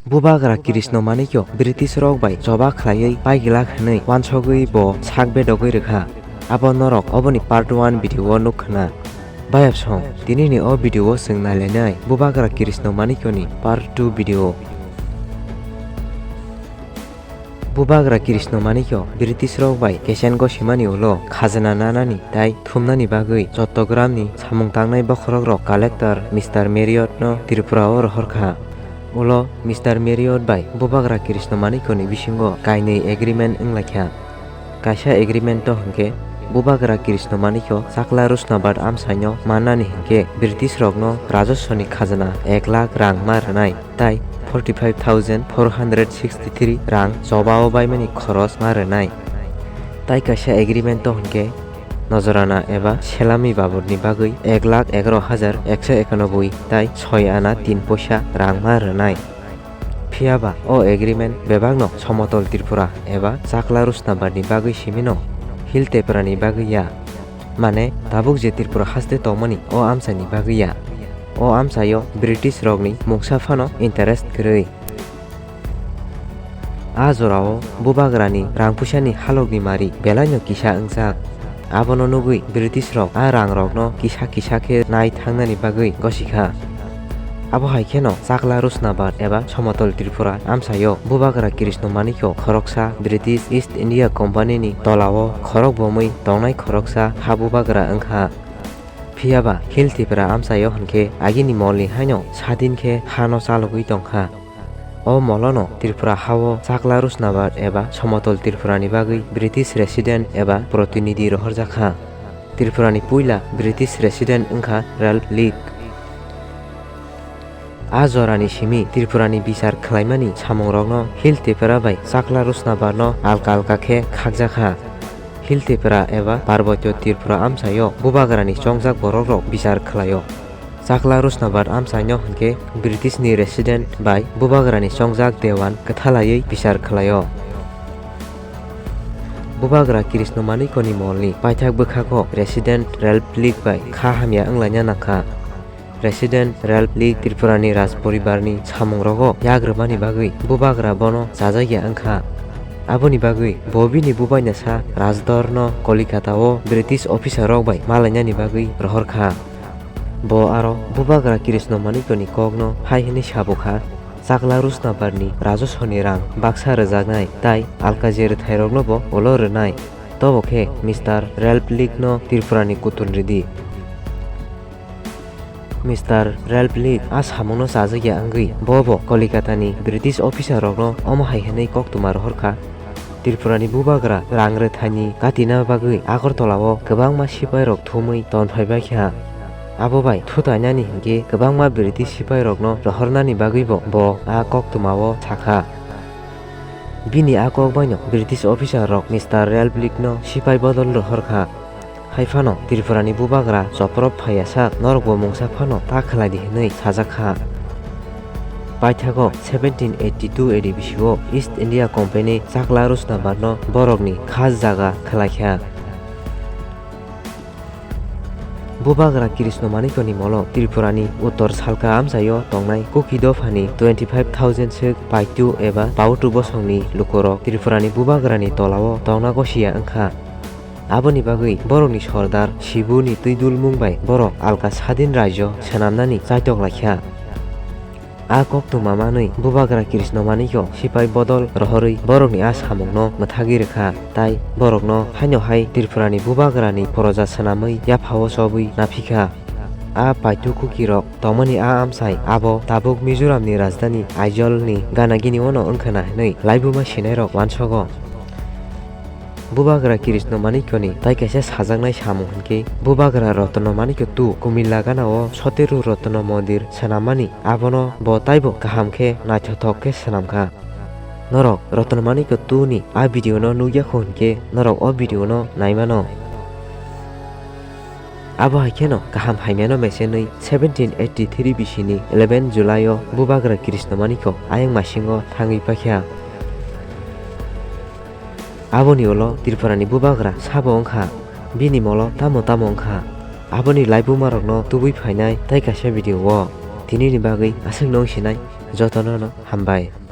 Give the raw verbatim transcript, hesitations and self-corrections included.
Bubagra Krishna Manikya British rok bai choba khlaiwi paigwlak hwnwi wansogwi bo sak bedogwi rwkha. Abo norok oboni part one video o nuk khna. Bayapsong, tinini o video o chwng nailainai Bubagra Krishna Manikya ni part two video. Bubagra Krishna Manikya British rok bai kesengo simani ulo khajana nanani tai thumnani bagwi Chottogramni samung tangnai bokhorokrok collector Mister Marriott no Tripura o rohorkha. Ulo Mister Marriott bai Bubagra Krishna Manikya ni bisingo kainwi agreement wnglaikha. Kaisa agreement o hwnkhe Bubagra Krishna Manikya Chakla Rusnabat amsaino mannani hwnkhe British rokno rajoswoni khajana ek lakh rang ma rwnai. Tai forty five thousand four hundred sixty three rang chobao baimani khoros ma rwnai. Tai kaisa agreement o hwnkhe nojorana eba selami baborni bagwi ek lakh egaroh hajar ekso ekanoboi tai soi ana tin poisa rang ma rwnai. Phiyaba o agreement bebakno Somotol Tripura eba Chakla Rusnabatni bagwi simino, Hill Tripurani bagwi ya. Mane tabuk je Tripura haste tongmani o amchaini bagwi ya. O amchaio British rokni mungsa phano interest kwrwi. A jorao Bubagrani rang puisani halokni mari belaino kisa wngjak. Abono nugwi British rok a rang rokno kisa kisa khe nai thangnani bagwi gosikha. Abo hai kheno Chakla Rusnabat eba Somotol Tripura amchaio Bubagra Krishna Manikya khoroksa British East India Company ni tolao khorok bomwi tongnai khoroksa ha bubagra wngkha. Phiyaba Hill Tripura amchaio hwnkhe agini molni haino sadin khe hano chalogwi tongkha. O molono Tripura hao Chakla Rusnabat eba Somotol Tripurani bagwi British Resident eba Protinidhi rohorjakha. Tripurani puila British Resident wngkha Ralph Leake. A jorani simi Tripurani bichar khlaimani samungrokno Hill Tripura bai Chakla Rusnabatno alka alka khe khakjakha. Hill Tripura eba Parbotyo Tripura amchaio Bubagrani chongjak borokrok bichar khlaio. Chakla Rusnabat amchaino hwnkhe Britishni resident bai Bubagrani chongjak dewan kwthalaiwi bichar khlaio. Bubagra Krishna Manikyani molni paithak bwkhago resident Ralph Leake bai kha hamya wnglaina nangkha. Resident Ralph Leake Tripurani raj poribarni samungrogo yak rwmani bagwi Bubagra bono chajakya wngkha. Aboni bagwi bo bini bubainasa Rajdorno Kolikatao British officerrok bai malainani bagwi rohorkha. Bo aro Bubagra Krishna Manikyani kokno hai hwnwi sabukha, Chakla Rusnabatni rajoswoni rang baksa rwjaknai, tai alka je rwthairokno bo ulo rwnai. Tobo khe Mister Ralph Leake no Tripurani kutung rwdi. Mister Ralph Leake a samungno chajakya wngwi bo bo Kolikatani British officerrokno omo hai hwnwi koktwma rohorkha, Tripurani Bubagra rang rwthaini katina bagwi Agartala o kwbangma sipairok thumwi tonphaibaikha. Abo bai thutainani hinkhe kwbangma British sipairokno rohornani bagwibo bo a koktwmao sakha. Bini a kok baino British officerrok Mister Ralph Leake no sipai bodol rohorkha. Hai phano Tripurani Bubagra choprop phaiya sak norokbo mungsa phano ta khlaidi hwnwi sajakha. Paithago seventeen eighty two A D bisio East India Company Chakla Rusnabatno borokni khas jaga khlaikha. Bubagra Krishna Manikyani molo Tripurani uttor salka amchaio tongnai Kuki dophani twenty five thousand swk Paitu eba Pautu bosongni lukurok Tripurani Bubagrani tolao tongna gosiya wngkha. Aboni bagwi borokni sordar Sibuni twidulmung bai borok alka sadin rajyo swnamnani chaitok laikha. A koktwma manwi Bubagra Krishna Manikyo sipai bodol rohorwi borokni a samungno mwthagwi rwkha, tai borokno haino hai Tripurani Bubagrani poroja swnamwi yaphao chobwi naphikha. A Paitu Kukirok tongmani a amchai abo tabuk Mizoramni rajdhani Aizawl-ni Ganagini-ono wngkhana hwnwi laibuma sinairok uansogo. Bubagra Krishna Manikyoni tai kaisa sajaknai samung hinkhe Bubagra Ratna Manikyo two Kumilla Gana-o Soteru Ratna Mondir swnammani abono bo taibo kaham khe naithothok khe swnamkha. Norok Ratna Manikyo two ni a video no nukya kho hinkhe norok o video no naimano. Abo hai kheno kaham hamyano mesenwi seventeen eighty three bisini eleven July-o Bubagra Krishna Manikyo ayang masingo thangwi paikha. Aboni ulo Tripurani Bubagra sabo wngkha, bini molo tamo tamo wngkha, aboni laibumarokno tubui phainai tai kaisa video-o tinini bagwi aswkno wngsinai. Jotono no hambai.